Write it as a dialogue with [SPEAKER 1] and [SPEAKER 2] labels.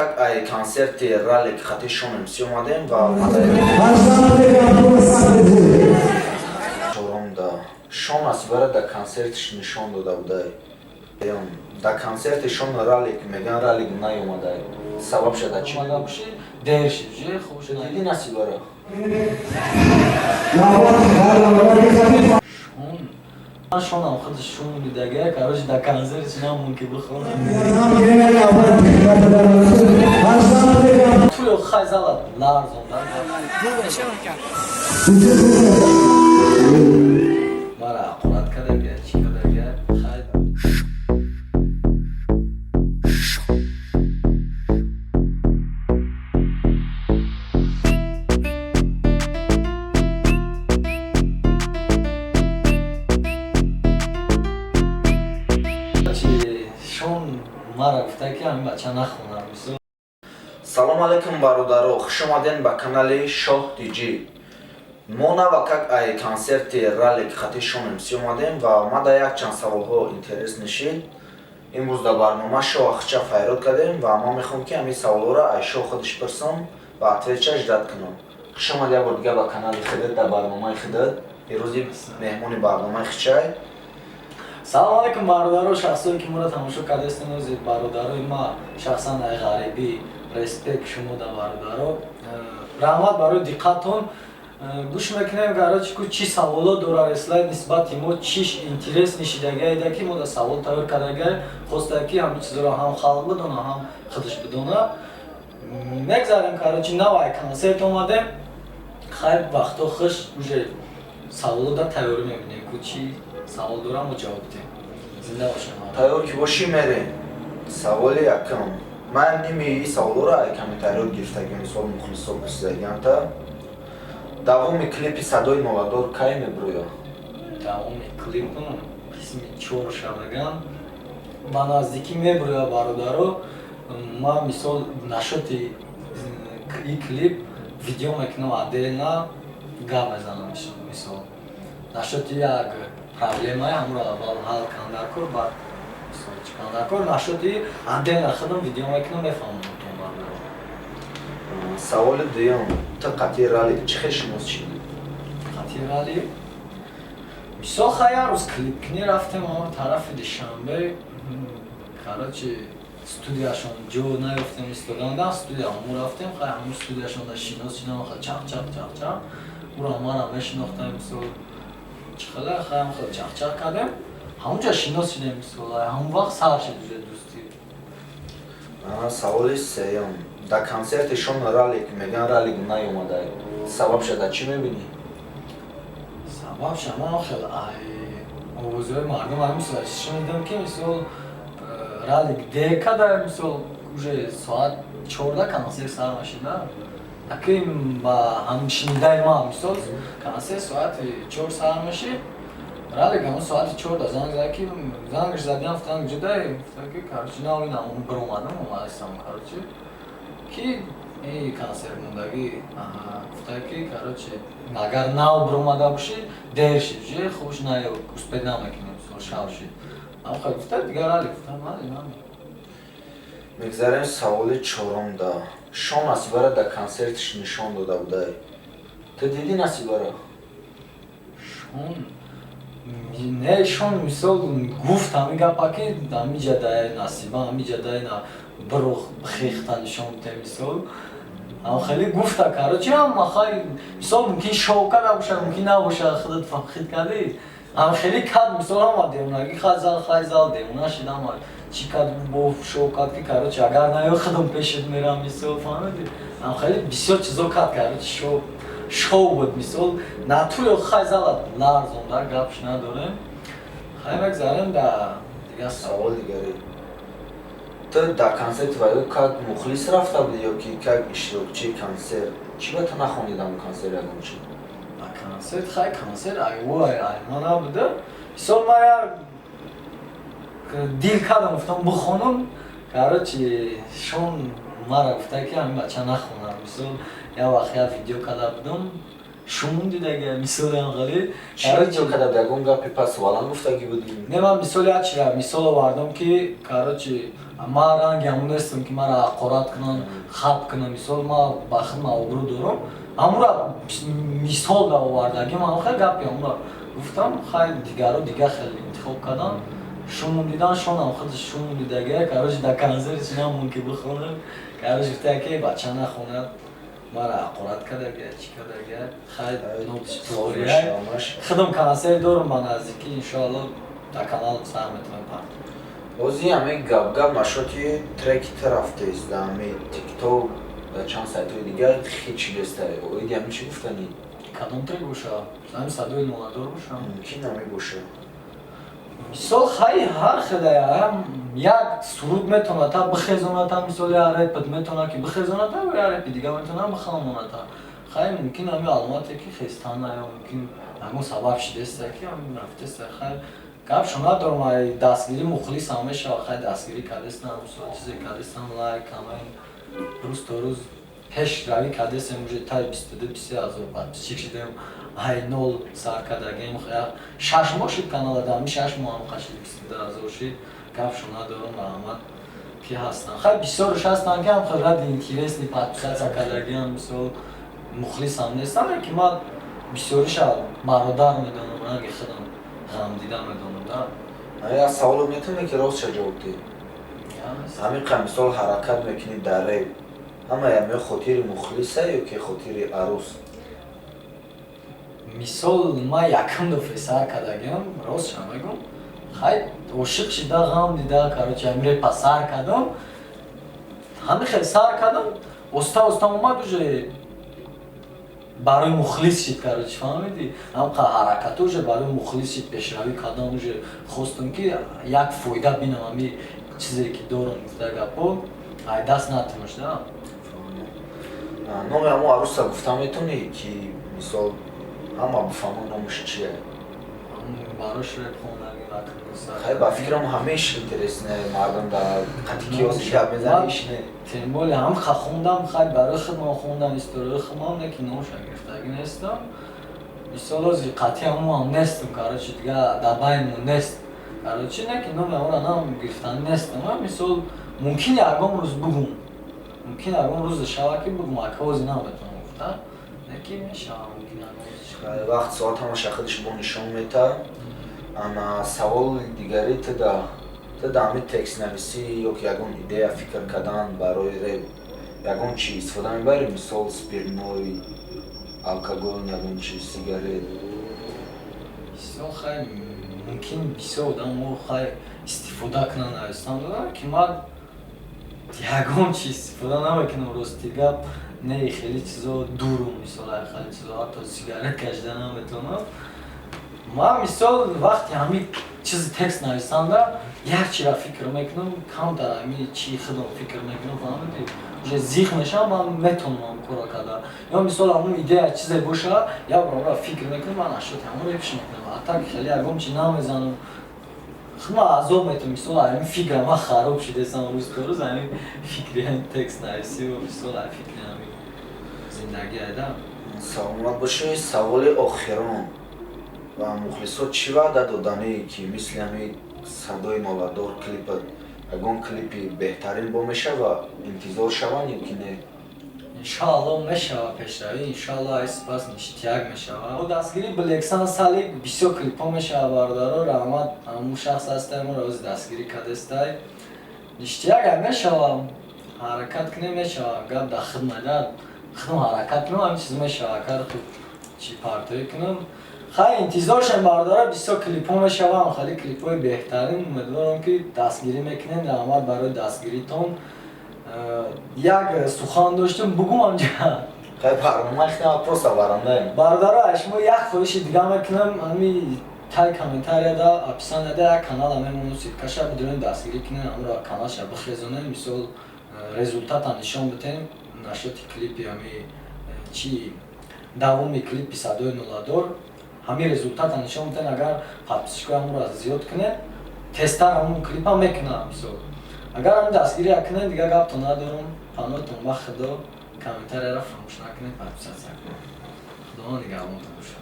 [SPEAKER 1] Ай консерти Ралик хати Шон МС омадем ва чорумда Шон Насибара дар консертиш нишон дода будай. Дар консерти Шон Ралик меган, Ралик наёмадай. Сабаб шада чӣ?
[SPEAKER 2] Дер шид, хуб шуд.
[SPEAKER 1] Диди Насибара?
[SPEAKER 2] Шон, шонам худаш шун дидага, короче, дар консерт намун ки бихонам. Туё хай зала ларзонда. Мара ақурат кардага, чӣ кардага, хай. Шон мара гуфта ки ҳамин бача нахонам.
[SPEAKER 1] Салом алейкум, бародаро, хуш омаден ба канали Шоҳ Диҷи. Мо навакак ай консерти Ралик хати Шон МС омадем ва ма да якчанд саволҳо интерес нишид. Имрӯз дар барнома Шоҳ Ахча файрод кардем ва ман мехоҳам, ки ҳамин саволҳоро ай Шоҳ худаш пурсам ва ответ ша ждать кунам. Хуш омад як бор дига ба канали худат, дар барномаи худат. Ирӯзи меҳмони барномаи хичай.
[SPEAKER 2] Салом алейкум, бародаро, шахсое ки моро тамошо кардаистен. Ози бародарои ма, шахсан ай ғарибӣ, респект шумо да, бародаро. Раҳмат барои диққатон. Гӯш мекунем, короче, ку чӣ саволо дора Реслай нисбати мо, чиш интерес нишидагиайда, ки мо да савол тайёр кардагай, хоста ки ҳамин чизоро ҳам халқ бидона, ҳам худаш бидона. Мегзарем, короче, навай консерт омадем. Хайр, вақто хуш, уже саволо да тайёрӣ мебинем, ку чӣ савол дорам, мо ҷавоб диҳем. Зинда бошем.
[SPEAKER 1] Тайёр ки бошӣ, мерем. Саволи якум. Ман ними саволоро ай комментариёт гирифтагим, мисол, мухлисо пурсидагианта. Давоми клипи «Садои моладор» кай мебурӯяд?
[SPEAKER 2] Давоми клипм қисми чор шаваган ба наздикӣ мебурӯяд, бародаро. Ман, мисол, нашоти и клип видео мекунам, отдельно гап мезанам. Мисол, нашоти як проблемае, ҳамро аввал ҳал кунам, баъд, мисол, чӣ кунам кор. Нашоти отдельно худам видео мекунам, мефаҳмам бародаро.
[SPEAKER 1] Саволи дуюм: ту қати Ралик чӣ хел шинос шидӣ?
[SPEAKER 2] Қати Ралик, мисол, хай, як рӯз клипкунӣ рафтем ҳамон тарафи Душанбе. Короче, студияшон ҷо наёфтем, истодандан студия ҳамун рафтем. Хай, ҳамун студияшон да шинос шидам. Хай, чақ чақ чақ чақ, уро манам мешинохтам, мисол, чӣ хела, хай, хел чақ чақ кардем, ҳамунҷа шинос шидем. Мисол, ҳамон вақт сар шид уже дӯстӣ.
[SPEAKER 1] Саволи сеюм: дар консерти Шон Ралик меган, Ралик наёмадай. Сабаб шада чӣ мебинӣ?
[SPEAKER 2] Сабабша ман хел ай овозҳои мардум ай, мисол, шунидам, ки, мисол, Ралик декада, мисол, уже соат 14 консерт сар мешида. Аки ба ҳамшинидаи ман, мисол, консерт соати 4 сар мешид. Ралик ҳамон соати 14 занг зад, ки зангаш задиам, гуфтам, ҷудай, гуфтам, ки, короче, нав ин ҳамон биромадам, омадастам, короче, ки и консерт мондагӣ. Гуфта, ки, короче, агар нав биромада бошӣ, дер шид, уже хуш наё, успеть намекунем, мисол, шав шид. Ам гуфта, дигар Ралик гуфтам, мали мами.
[SPEAKER 1] Мегзарем саволи чорумда. Шон Насибара дар консертиш нишон дода будай. Ту дидӣ Насибара?
[SPEAKER 2] Шон не, шон, мисол, гуфт ҳамин гапа, ки ҳамиҷа дай Насиба, ҳамиҷа дай на бирух хехта нишон бидем. Мисол, ҳам хеле гуфта, короче, ҳам хай, мисол, мумкин шоу карда бошад, мумкин набошад, худат хит кардӣ. Ҳам хеле кад, мисол, ҳама девонагӣ, хай зал, хай зал девона шид, ҳама чӣ кад, бо шоу кад, ки, короче, агар наё, худам пешет мерам, мисол, фаҳмидӣ? Ҳам хеле бисёр чизо кад, короче, шоу шоу буд, мисол, натури хай зала ларзонда, гапш надорем. Хай, мегзарем да дигар.
[SPEAKER 1] Савол дигаре: ту дар консерти вайо как мухлис рафта будӣ ё ки как иштирокчии консерт? Чӣ ба ту нахондӣ дар он консерт ягон чӣ?
[SPEAKER 2] Консерт, хай, консерт айвой ай ма набуда. Мисол, ма як дил кардам, гуфтам, бихонам. Короче, Шон мара гуфта, ки ҳамин бача нахонам. Мисол, як вақт як видео карда будам. Шумун дидаги, мисоли ҳамхали.
[SPEAKER 1] Чӣ када, ягон гапи пас баланд гуфтагӣ будӣ?
[SPEAKER 2] Не, ман мисоли як чира мисол овардам, ки, короче, ман ранги ҳамун нестам, ки мара ҳақорат кунанд, хап кунанд. Мисол, ман ба худам обрӯ дорам. Ҳамура мисол да овардаги, ман хел гапи ҳамура гуфтам. Хай, дигаро дига хел интихоб кардам. Шумун дидан, шонам худаш шумун дидаги. Короче, дар консерт чинамон ки бихонам, короче, гуфта ки бача нахонад, мара ҳақорат кардага, чӣ кардага. Хай, худам консерт дорам ба наздикӣ, иншоалло, дар канал сар метавонем партом.
[SPEAKER 1] Ози ҳами гап-гап нашоти треки та рафтест дар ҳами Тикток, дар чанд сайтҳои дигар хит шидеста. Оиди ҳами чӣ гуфтанӣ?
[SPEAKER 2] Кадом трек боша? Ҳами «Садои ноладор» боша?
[SPEAKER 1] Мумкин, ҳами боша.
[SPEAKER 2] Мисол, хай, ҳар хелая як суруд метавонад та бихезоната. Мисол, як репет метавонад ки бихезоната, як репи дига метавонад бихамоната. Хай, мумкин ҳами аломате ки хестана ё мумкин ягон сабаб шидеста, ки ҳами рафтеста. Хай, гапшо надорам, ай дастгирӣ мухлисам мешава. Хай, дастгирӣ кардестам, мисол, чизе кардестам, лайк, коммент, рӯз то рӯз пешравӣ кардестем. Уже таи 22-23 ҳазор подписчик шидем, ай нол сар кардагем. 6 моҳ шуд канала, дар ҳами 6 моҳ ҳам қашид 22 ҳазор шид. Гапшо надорам, раҳмат, ки ҳастам. Хай, бисёрш ҳастанд, ки ҳам хел ради интересный подписаться кардагиам, мисол, мухлисам нестам, лекин ман бисёриша бародар медонам, ранги худам ғамдида медонам да.
[SPEAKER 1] Як саволо метавонӣ ки ростша ҷавоб диҳӣ? Ҳамин қа мисол ҳаракат мекунӣ дар реп, ҳамаи ҳамиё хотири мухлиса ё ки хотири арӯс?
[SPEAKER 2] Мисол, ман якум дафъа сар кардагиам, ростша мегӯм, хай, ошиқ шида, ғам дида, короче, ҳамин репа сар кардам. Ҳамин хел сар кардам, оста оста омад, уже барои мухлис шид. Короче, фаҳмидӣ, ҳамқа ҳаракато уже барои мухлис шид. Пешравӣ кардам, уже хостам, ки як фоида бинам, ҳами чизе ки дорам, гуфта гапо, ай даст натимаш да.
[SPEAKER 1] Номи ҳамон арӯса гуфта метавонӣ, ки мисол ҳама бифаҳмон номаш чие?
[SPEAKER 2] Барош реп хондаги.
[SPEAKER 1] Хай, ба фикрам, ҳамеш интересне мардум дар қати ки гап мезанӣ, ишне.
[SPEAKER 2] Тем более ҳам ха хондам. Хай, барои худмон хондам, историяи худмон, не ки номша гирифтагӣ нестам. Мисол, ози қатъи ҳамон нестам, короче, дига дар байнмон нест, короче, не ки номи ҳамонро нам гирифтанӣ нестам. Мисол, мумкин ягон рӯз бугум, мумкин ягон рӯзе шава, ки бугум. Ака, ози наметавонам гуфта, не ки мешава, мумкин ягон рӯз.
[SPEAKER 1] Вақт соат ҳамаша худаш бо нишон мета. Ана саволи дигари: туда ҳами текстнависӣ ё ки ягон идея фикр кардан барои реп ягон чи истифода мебарӣ? Мисол, спиртной, алкоголь, ягон чи, сигарет?
[SPEAKER 2] Мисол, хай, мумкин бисёр одамо, хай, истифода кунанд, навистан дорам, ки ман ягон чи истифода намекунам. Рости гап, не, хеле чизо дурум. Мисол, хеле чизо, ҳатто сигарет кашида наметавонам ман. Мисол, вақти ҳами чизи текст нависанда як чира фикр мекунам, камтар ҳами чи худам фикр мекунам, фаҳмидӣ, уже зиқ мешавам, ман метавонам ҳам корро карда. Ё мисол, ҳамун идея чизе боша, як бор фикр мекунам, ман ашёти ҳамон репш мекунам. А так хеле ягон чи намезанам, худма азоб метавам. Мисол, ҳамин фикра ман хароб шудесам рӯз то рӯз, ҳамин фикри ҳамин текст нависиву, мисол, фикри ҳамин зиндагӣ айда.
[SPEAKER 1] Саломат бошӣ. Саволи охирон: ва мухлисо чӣ ваъда доданӣ, ки мисли ҳамин «Садои ноладор» клипа ягон клипи беҳтарин бо мешава, интизор шаванд ё ки не?
[SPEAKER 2] Иншоалло, мешава пешравӣ, иншоалло, ай сипас ништяк мешава. Бо дастгирии Блексан Салик бисёр клипҳо мешава. Бародаро, раҳмат, ҳамун шахс ҳастай, моро ози дастгирӣ кардестай. Ништяк ай мешава, ҳаракат кунем, мешава. Гап дар худ майда, худам ҳаракат кунам, ҳамин чиз мешава. Агар худ чӣ партоӣ кунам, хай, интизор шем, бародаро, бисёр клипҳо мешавам, хеле клипҳои беҳтарин. Умедворам, ки дастгирӣ мекунем. Раҳмат барои дастгиритон. Як сухан доштем, бугум амҷа.
[SPEAKER 1] Хай, барнома хеле просто барандаем.
[SPEAKER 2] Бародаро, шумо як хоҳиши дига мекунам: ҳами тай комментарияда, описанияда як канала мемонам, ссылкаша бидонем, дастгирӣ кунем, ҳамро каналша бихезонем. Мисол, результата нишон битем нашоти клипи ҳами чи давоми клипи «Садои ноладор». Ҳамин результата нишон битем. Агар подписчикои ҳамонро зиёд кунем, тезтар ҳамон клипа мекунам. Мисол, агар ҳамин дастгирия кунем, дига гапто надорам. Паноҳтон ба Худо. Комментарияро фаромӯш накунед, подписаться кунед. Худо. Худованд нигаҳбонтон бошад.